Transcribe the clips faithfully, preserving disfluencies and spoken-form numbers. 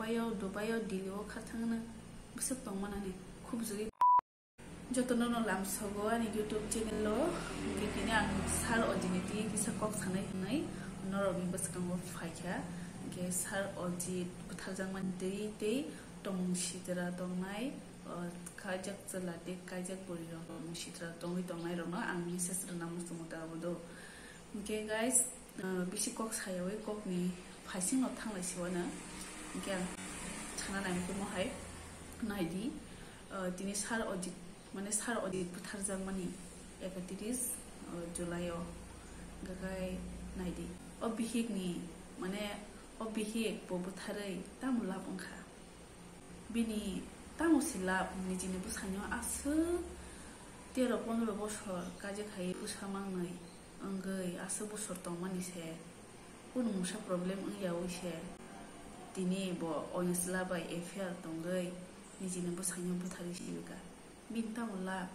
Dubai o, Dubai o, Delhi o kharthangna bwswk tongmanani khub jagwi. Jotono no lamsogo ani YouTube channel o, hwnkhe tini ang sir Ojit ni twi kisa kok sanai hwnwi norokni bwskango phaikha. Hwnkhe sir Ojit butharjakmani twi tei tongmung sitra tongnai, o, kaijak chwla tei kaijak bwrwi rok tongmung sitra tongwi tongnai rokno ang message rwna muchungo ta abo do. Hwnkhe guys, uh, bisi kok sayawi kokni phaisingno thanglai siwano. Hwnkhe ang sana naimukhumo hai naidi, uh, tini sir Ojit, mane sir Ojit butharjakmani ekatris, uh, July o. Hwnkhe naidi. O bihikni, mane o bihik bo butharwi tamo lab wngkha. Bini tamo se lab nijini bwsano aswk tero pondro bosor kaje khai bwsa mangnwi wngwi aswk bosor tongmani se. Kunu mungsa problem wngyawi se tini bo oino chwla bai affair tongwi nijini bwsano butharwi sibika. Bini tamo lab?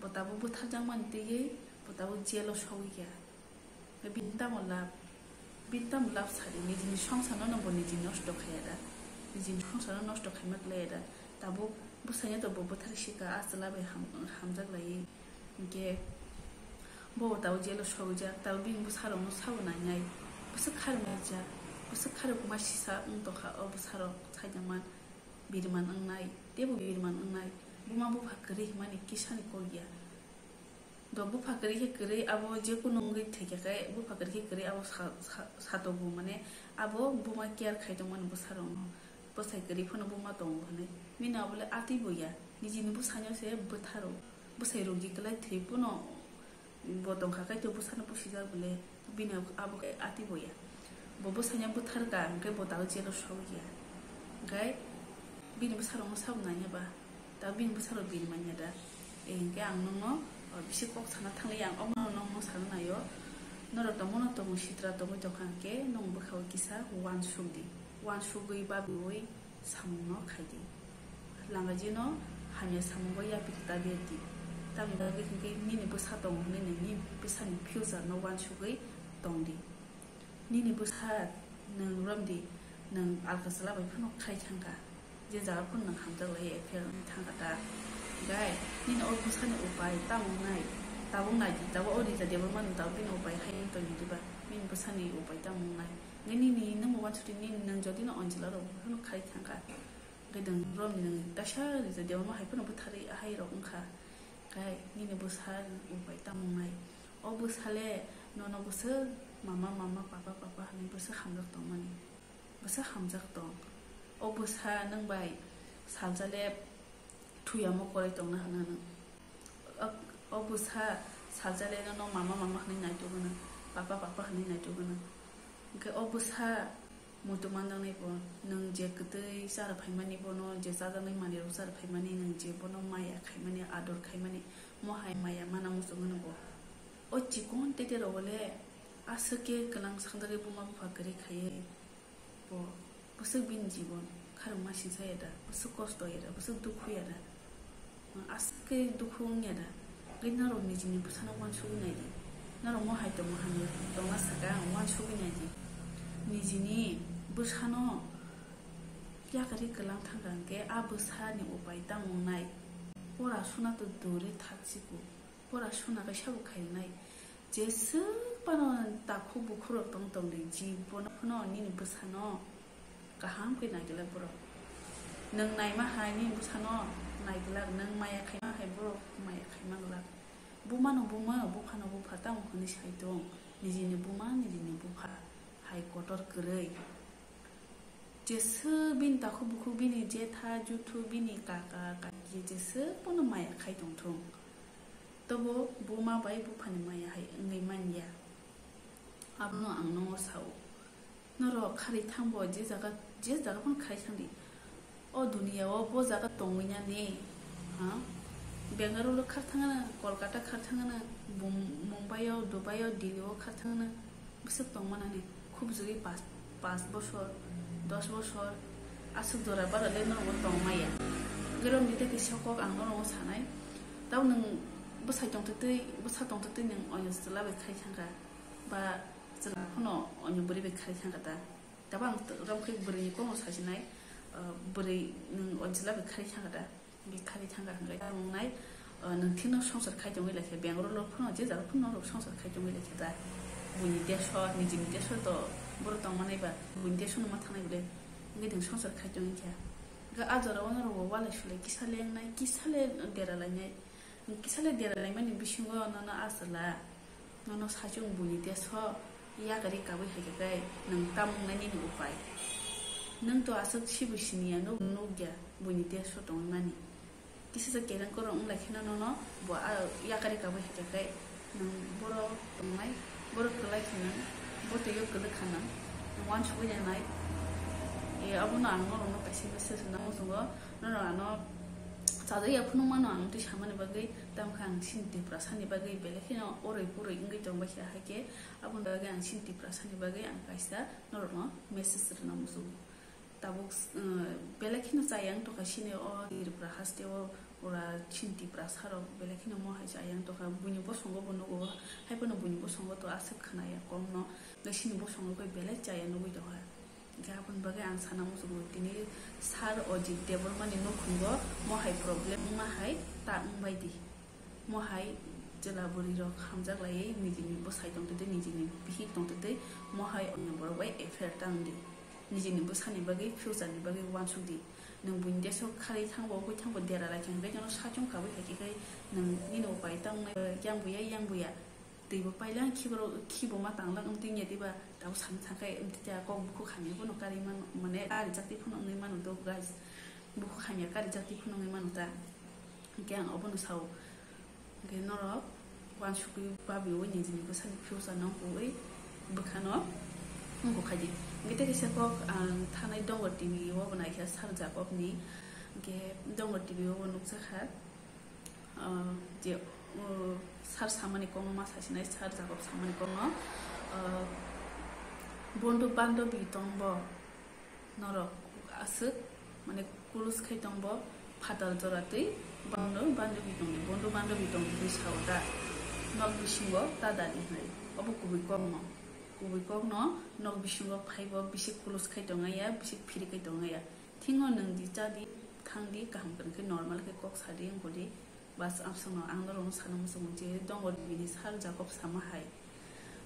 Bo tabuk butharjakmani twiwi bo tabuk jail o sogwi kha. Bini tamo lab? Bini tamo lab sadi? Nijini songsarno no bo niji nosto khaiya da? Nijini songsarno nosto khaima klaiya da? Tabuk bwsaino to bo butharwi sika, a chwla bai ham-, hamjak laiwi. Hwnkhe bo tabuk jail o sogwijak, tabuk bini bwsarokno sabo nainai. Bwswk kharwi maijak, bwswk kharwi masisa wng tongkha o bwsarok, saijak man. Birman wngnai, teibo birman wngnai. Buma bupha kwrwi hwnmani kisani kok ya. Do bupha kwrwi khe kwrwi, abo jekunu wngwi thwikha khe, bupha kwrwi khe kwrwi abo sa-, sa-, satogo, mane abo buma care khai tongmani bwsarokno. Bwsai kwrwi phano buma tongo hwnwi. Bini abole atwi bo ya. Nijini bwsaino se bwtharo. Bwsai rogi kwlai thwi phano Bo tongkha kaitor bwsano pusijak bole, bini abo khe atwi bo ya. Bo bwsaino butharkha, hwnkhe bo tabuk jail o sogwi ya. Hwnkhe bini bwsarokno sabo naiya ba? Tabuk bini bwsarok bini manya da? E, hwnkhe ang nokno, o, bisi kok sana thangliya, ang omono nokno sana naio. Norok tongmano tongmung sitra tongwi tongkha, hwnkhe nwng bwkhao kisa uansuk di. Uansugwi babiui samungno khai di. Langajino hamya samungo yapri ta ber di. Tamni bagwi hwnkhe nini bwsa tongo hwnwi nwng nini bwsani future no uansugwi tong di. Nini bwsa nwng rom di, nwng alka chwla bai phano khai thangkha. Je jaga phano nwng hamjak lai affair wngwi thangkha ta. Gai, nini o bwsani upai tamo wngnai? Tabuk nai di, tabuk o Rija Debbarma nwng tabuk bini upai hai wng tongdi ba? Bini bwsani upai tamo wngnai? Nini, nini, nwng uansukdi, nini, nwng jodi no Anjila rok phano khai thangkha. Hwnkhe nwng romni nwng kaisa Rija Debbarma hai phano bwtharwi ahai rok wngkha. Khai nini bwsa upai tamo wngnai? O bwsa le nono bwswk mama, mama, papa, papa hwnwi bwswk hamjak tongmani. Bwswk hamjak tong. O bwsa nwng bai salsa le thuyamo kwrwi tongna hwnna nwng. O, o bwsa salsa le nono mama, mama hwnwi naitugwno, papa, papa hwnwi naitugwno. Hwnkhe o bwsa muitu manjaknai bo, nwng je kwtwi chara phaimani bono, je chajaknai manwirok chara phaimani, nwng je bono maya khaimani, ador khaimani, mohai maya mana muchungmano bo. O chikon tete rogo le aswk khe kwlang sangjagwi buma bupha kwrwi khaiwi. Bo bwswk bini jibon kharwngma singsa ya da, bwswk kosto ya da, bwswk dukhu ya da, aswk khe dukhu wng ya da? Tei norok nijini bwsano uansugwi nai di. Norok mohai tongma hamya tongna saka ang uansugwi nai di. Nijini bwsano yakarwi kwlang thangkha hwnkhe a bwsani upai tamo wngnai? Pora suna to dure thak siko. Pora suna kaisa bo khainai. Jeswk phano takhuk bukhuk rok tong tong di, jibono phano nini bwsano kaham khe naiglak borok. Nwng naima hai nini bwsano naiglak, nwng maya khaima hai borok maya khaima glak. Bumano buma, buphano bupha tamo hwnwi sai tong. Nijini buma, nijini bupha hai kotor kwrwi. Jeswk bini takhuk bukhuk, bini jetha juthu, bini kaka kaki jeswk bono maya khai tongthung, tobo buma bai buphani maya hai wngwi manya. Abono ang nono sao. Norok kharwi thangbo je jaga, je jaga phano kharwi thangdi. O duniya o bo jaga tongwi nani, ha? Bengaluru o kharthangna, Kolkata kharthangna, Bum-, Mumbai o, Dubai o, Delhi o kharthangna bwswk tongmanani khub jagwi pas, pas bosor, dos bosor, aswk jora bara le norok bo tongmaya. Hwnkhe romni tei kisa kok ang norok sanai. Tamo nwng bwsai tongtwtwi, bwsa tongtwtwi nwng oino chwla bai khai thangkha, ba chwla phano oino bwrwi bai khai thangkha ta? Tabang rom khe bwrwi ni komo sasinai, bwrwi nwng o jila bai khari thangkha da, bi khari thangkha hwnkhe ta wngnai, nwng thikno songsar khai tongwi laikha, Bangalore rok phano je jaga phano norok songsar khai tongwi laikha da, buini deso, nijini deso to borok tongmanai ba, buini deso no ma thangnai bwle, hwnkhe nwng songsar khai tongwi kha. Hwnkhe a jora o norok bo walai sulai kisa le wngnai, kisa le dera lainai, kisa le dera laimani bisingo nono a chwla. Nono sachung buini deso yakari kabui hai khe kai nwng tamung nai nini upai. Nwng to aswk sibu siniya, nwng nukya buini deso tongwi mani. Kisa sa kereng korong wng lai kheno nono bo a yakari kabui hai khe kai nwng boro tongnai, boro kwlai khe nwng bo twiyo kwlwk kha nwng, nwng wansugwi nanai. E, abono ang norokno kaisa message rwna muchungo, norok ano chajak ya phunukmano ang twi samani bagwi, tamkha ang chini Tiprasani bagwi belai kheno oroi poroi wngwi tongbaikha, hai khe aboni bagwi ang chini Tiprasani bagwi ang kaisa norokno message rwna muchungo. Tabuk, uh, belai kheno chayang tongkha chini o Tripura haste o, ora chini Tiprasa rok belai kheno mo hai chayang tongkha, buini bosongo bo nugo, hai phano buini bosongo to aswk khwnaya kom no, chini bosongo khe belai chaya nugwi tongkha. Hwnkhe aboni bagwi ang sana muchungo, tini Sir Ajit Debbarma ni nukhungo mo hai problem wngma hai ta wngbai di. Mo hai chwla bwrwi rok hamjak laiwi nijini bwsai tongtwi tei nijini bihik tongtwi tei mo hai onyo borok bai affair ta wng di. Nijini bwsani bagwi, future ni bagwi uansuk di. Nwng buini deso kharwi thangbo, bui thangbo dera lai khe, hwnkhe jono sachung kabui hai khe, nwng nini upai ta wngnai, yang buya, yang buya. Twibo pailak khiborok, khibo ma tanglak wngtwi wngya diba, tabuk sani thangkhe wngtwi kok bukhuk hamya bono karwi mano, mane karijak twi phano wngwi mano do guys, bukhuk hamya karijak twi phano wngwi mano ta, hwnkhe ang obono sao, hwnkhe norok uansukwi babiwi nijini bwsani future no huwi bwkhano wngkha di, hwnkhe tei kaisa kok ang thanai Dongor T V o bo naikha Sir Jacob ni, hwnkhe Dongor T V o bo nukjakha. Ah, je, oh, sir samani kokno ma sasinai, Sir Jacob samani kokno, ah, bondhu bandhobi tongbo norok aswk, mane, kulus khai tongbo phatar jora twi bondhu bandhobi tongdi, bondhu bandhobi tongdi twi sao ta, nok bisingo ta dadi hinwi. Obo kubui kokno, kubui kokno nok bisingo phaibo bisi kulus khai tongya, bisi phiri khai tongya. Thingo nwng di, cha di, thang di, kaham kwrwng khe normal khe kok sa di, wngkha di. Bas, absano ang norokno sana muchungo je Dongor T V ni Sir Jacob sama hai,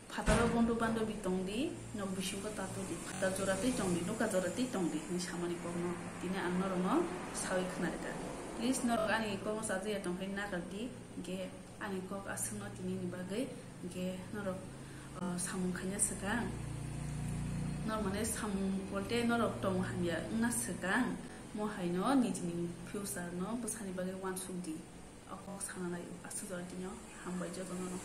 phataro bondhu bandhobi tong di, nok bisingo tato di, phatar jora twi tong di, nuka jora twi tong di hinwi samani kokno tini ang norokno sawi khna rwkha. Please norok ani kokno chajakya tong khe nagar di, hwnkhe ani kok aswkno tinini bagwi, hwnkhe norok, ah, samung khaina swkang, norok mane samung bolte norok tong hamya wngna swkang, mo haino nijini future no bwsani bagwi uansuk di. O kok sana lai aswk jora tini o hambai jotono no.